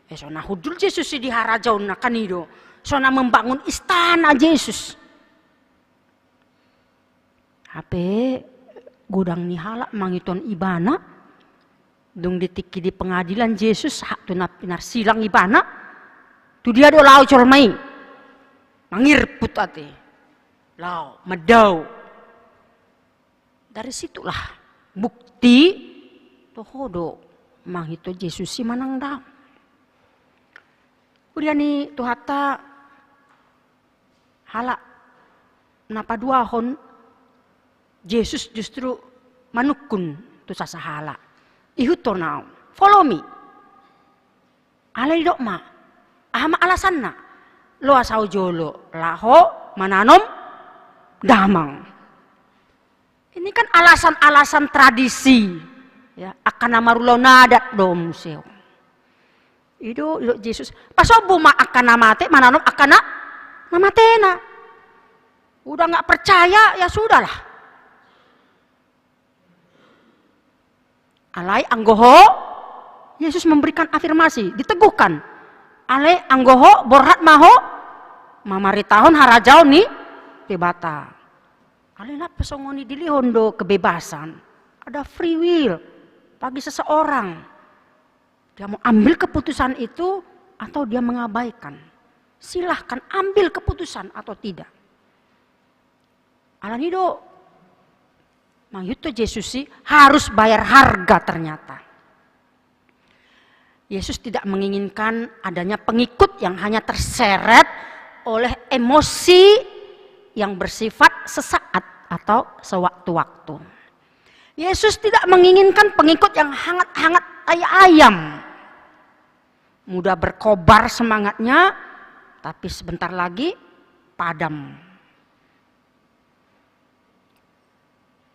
Eh, so na hundul Jesus i di harajaonna, kan i do. So na membangun istana Jesus. Hape godang ni halak mangihuthon ibana, dung di tingki di pengadilan Jesus, hak tu na pinarsilang ibana, tu dia do laho jolma i? Mangirput ate. Laho, mandao. Dari situlah bukti toho do mangihuthon Jesus i manang ndang. Huria ni Tuhanta, halak na paduahon, Jesus justru manungkun tu sasahalak. Ihuthon ahu, follow me. Alai didok ma, aha ma alasanna? Loas ahu jolo laho mananom damang. Ini kan alasan-alasan tradisi, ya, angka na marulaon adat do muse on. I do, didok Jesus, pasombu ma angka na mate, mananom angka na, na matena. Udah nggak percaya, ya sudahlah. Alai anggo ho, Yesus memberikan afirmasi, diteguhkan. Alai anggo ho, borhat ma ho mamaritahon harajaon ni Debata. Alai napa songon i, dilehon do kebebasan. Ada free will bagi seseorang. Dia mau ambil keputusan itu atau dia mengabaikan. Silahkan ambil keputusan atau tidak. Alani do, mangihuthon Jesus i harus bayar harga ternyata. Yesus tidak menginginkan adanya pengikut yang hanya terseret oleh emosi yang bersifat sesaat atau sewaktu-waktu. Yesus tidak menginginkan pengikut yang hangat-hangat tai ayam. Mudah berkobar semangatnya, tapi sebentar lagi padam.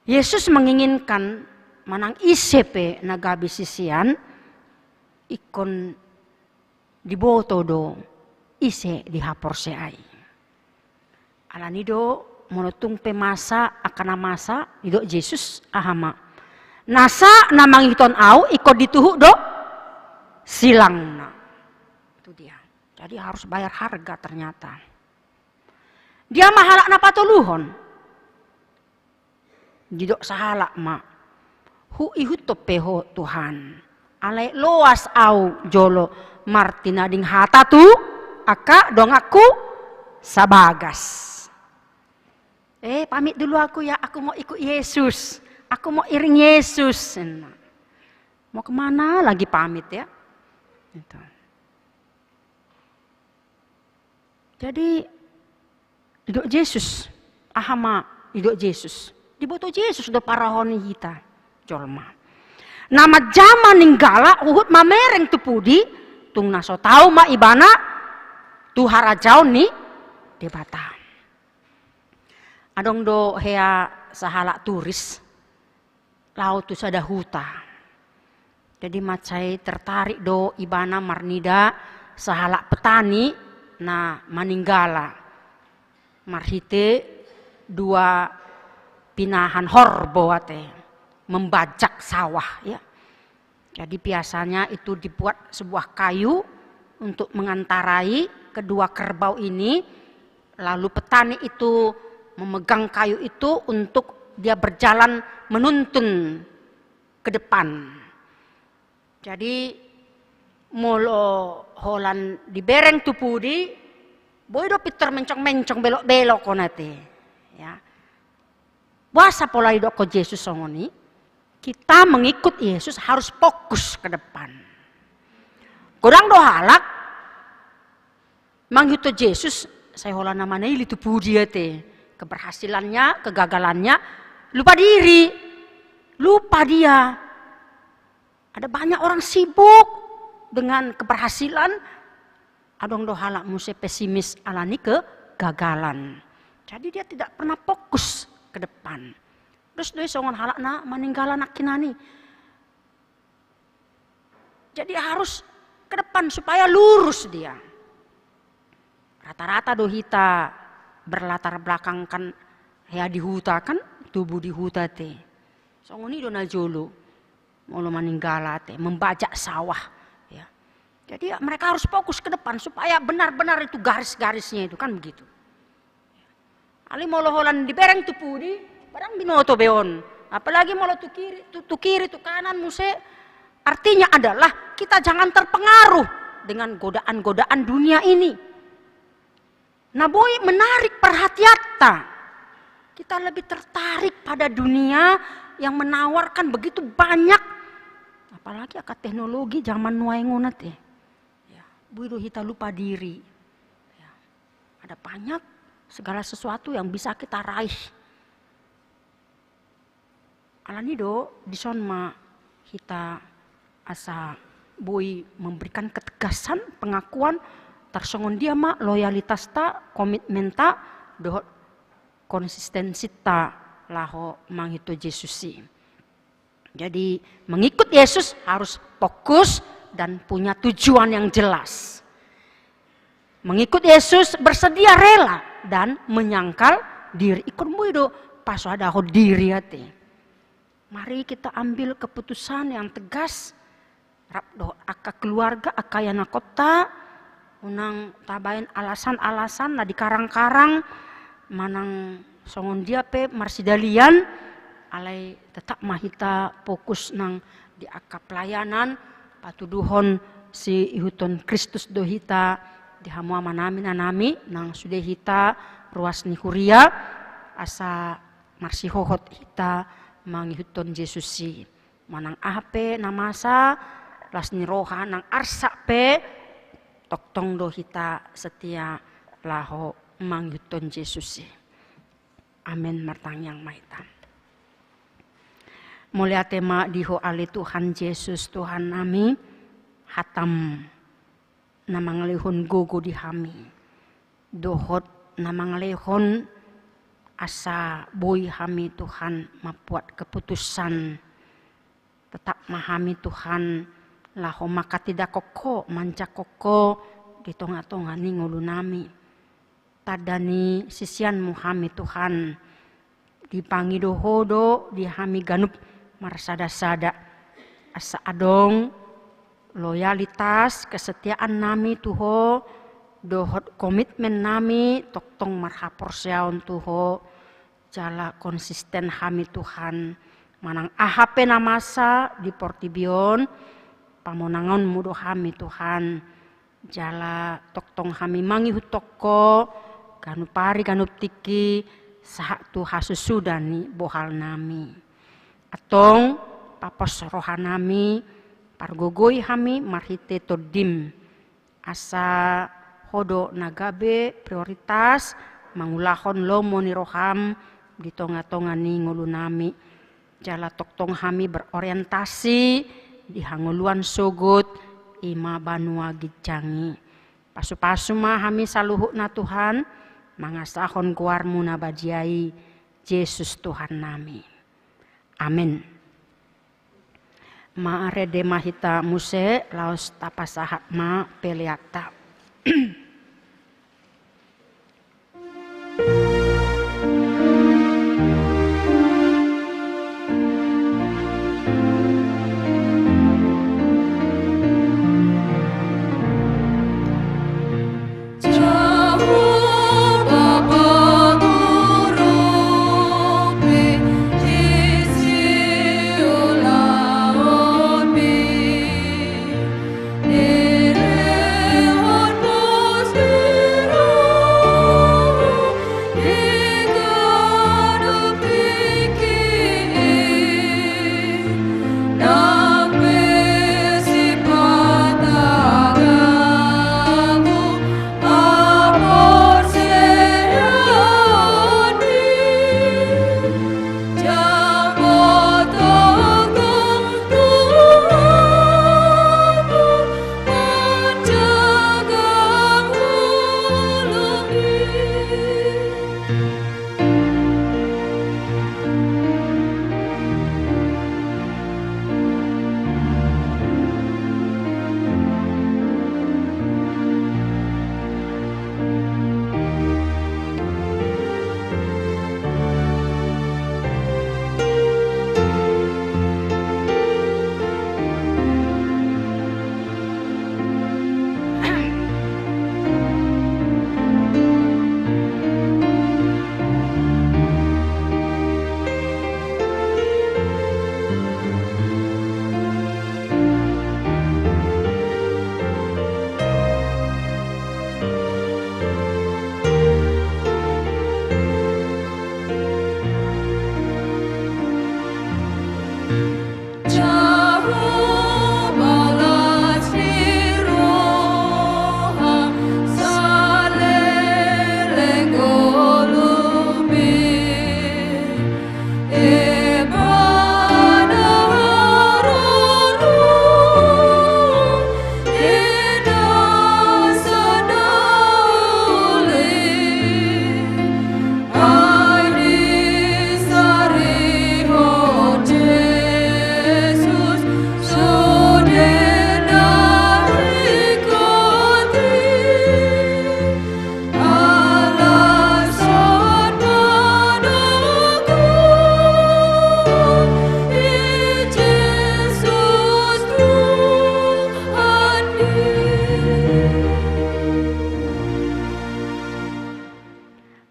Yesus menginginkan manang ise pe na gabe sisean, ingkon diboto do ise dihaporseai. Alani do, molo tung pe masa angka na masa, didok Jesus, aha ma? Nasa na mangihuthon Ahu ingkon dituhuk do silangna. Itu dia. Jadi harus bayar harga ternyata. Dia ma halak na patoluhon. Didok sahalak ma, huihuthon pe ho Tuhan, alai loas ahu jolo martinading hata tu angka donganku sabagas. Eh, pamit dulu aku ya, aku mau ikut Yesus, aku mau iring Yesus. Nah, mau kemana lagi pamit ya? Gitu. Jadi, didok Jesus, aha ma didok Jesus? Diboto Jesus do parrohahon ni hita jolma. Na manjama ninggala huhut mamereng tu pudi, tung na so tau ma ibana tu harajaon ni Debata. Adong do hea sahalak turis, laho tu sada huta. Jadi mansai tertarik do ibana marnida sahalak petani na maninggala marhite dua pinahan horbo ate, membajak sawah, ya. Jadi biasanya itu dibuat sebuah kayu untuk mengantarai kedua kerbau ini, lalu petani itu memegang kayu itu untuk dia berjalan menuntun ke depan. Jadi molo holan dibereng tu pudi, boi do pintor mencong-mencong, belok-belok on ate. Ya. Boasa pola didokkon Jesus songon i? Kita mengikut Yesus harus fokus ke depan. Godang do halak mangihuthon Jesus, sai holan na manailit tu pudi ate. Keberhasilannya, kegagalannya, lupa diri, lupa dia. Ada banyak orang sibuk dengan keberhasilan, adong do halak muse pesimis alani kegagalan. Jadi dia tidak pernah fokus ke depan. Terus dia songon halak na maninggala nangkinan i. Jadi harus ke depan supaya lurus dia. Rata-rata do hita berlatar belakangkan hea di huta kan, tubu di huta ate. Songon i do na jolo. Molo maninggala ate, membajak sawah. Ya. Jadi ya, mereka harus fokus ke depan supaya benar-benar itu garis-garisnya itu kan begitu. Alai molo holan dibereng tu pudi, barang binoto be on. Apalagi molo tu kiri, tu, tu kiri, tu kanan muse, artinya adalah kita jangan terpengaruh dengan godaan-godaan dunia ini. Na boi menarik perhatianta. Kita lebih tertarik pada dunia yang menawarkan begitu banyak, apalagi angka teknologi zaman nuaeng on ate. Ya, boi do hita lupa diri. Ya. Ada banyak segala sesuatu yang bisa kita raih. Alani do, dison ma hita asa boi memberikan ketegasan, pengakuan, tarsongon dia ma loyalitasta, komitmenta, dohot konsistensinta laho mangihuthon Jesus i. Jadi, mengikut Yesus harus fokus dan punya tujuan yang jelas. Mengikut Yesus bersedia rela dan menyangkal diri. Ingkon boi do pasoadahon diri ate. Mari kita ambil keputusan yang tegas, rap dohot angka keluarga, angka ianakhonta, unang tabaen alasan-alasan na dikarang-karang, manang songon dia pe marsidalian, alai tetap ma hita fokus nang di angka pelayanan, patuduhon siihuthon Kristus do hita, Di hamu amanami, inanami, nang sude hita ruas ni huria, asa marsihohot hita mangihuthon Jesus i. Manang aha pe na masa, las ni roha nang arsak pe, tongtong do hita setia laho mangihuthon Jesus i. Amen, martangiang ma hita. Mauliate ma di Ho ale Tuhan Jesus, Tuhannami, hataM na mangalehon gogo di hami, dohot na mangalehon asa boi hami, Tuhan, mambuat keputusan. Tetap ma hami, Tuhan, laho manghatindangkon Ho, manjangkon Ho di tongatonga ni ngolunami. Tanda ni siseanMu hami, Tuhan. Dipangido Ho do di hami ganup marsadasada, asa adong loyalitas, kesetiaannami tu Ho, dohot komitmennami tongtong marhaporseaon tu Ho, jala konsisten hami, Tuhan, manang aha pe na masa di portibi on, pamonangonMu do hami, Tuhan. Jala tongtong hami mangihuthon Ho, ganup ari ganup tingki, sahat tu hasusuda ni bohalnami. Antong, papos rohanami, pargogoi hami marhite TondiM, asa Ho do na gabe prioritas mangulahon lomo ni rohaM di tongatonga ni ngolunami. Jala tongtong hami berorientasi di hangoluan sogot, i ma banua ginjang i. Pasupasu ma hami saluhutna, Tuhan, mangasahon goarMu na badia i, Jesus Tuhannami. Amen. Marende ma hita muse, laos tapasahat ma peleanta.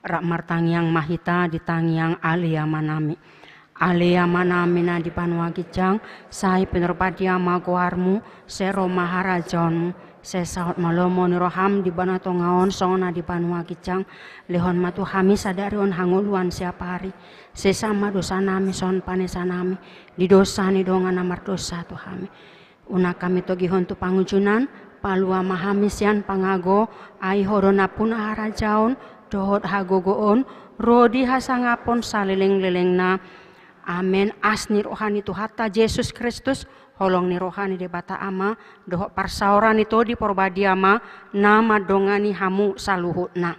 Rap martangiang ma hita di tangiang Ale Amanami. Ale Amanami na di banua ginjang, sai pinarbadia ma goarMu, sai ro ma harajaonMu, Sai saut ma lomo ni roham di banua tonga on songon na di banua ginjang. Lehon ma tu hami sadari on hangoluan siapari. Sesa ma dosanami songon panesanami di dosa ni dongan na mardosa tu hami. Unang hami togihon tu pangunjunan, palua ma hami sian pangago, ai Ho do nampuna harajaon, dohot hagogoon, ro di hasangapon salelenglelengna. Amen. Asi ni roha ni Tuhanta Jesus Kristus, holong ni roha ni Debata Ama, dohot parsaoran ni Tondi Porbadia ma na mandongani hamu saluhutna.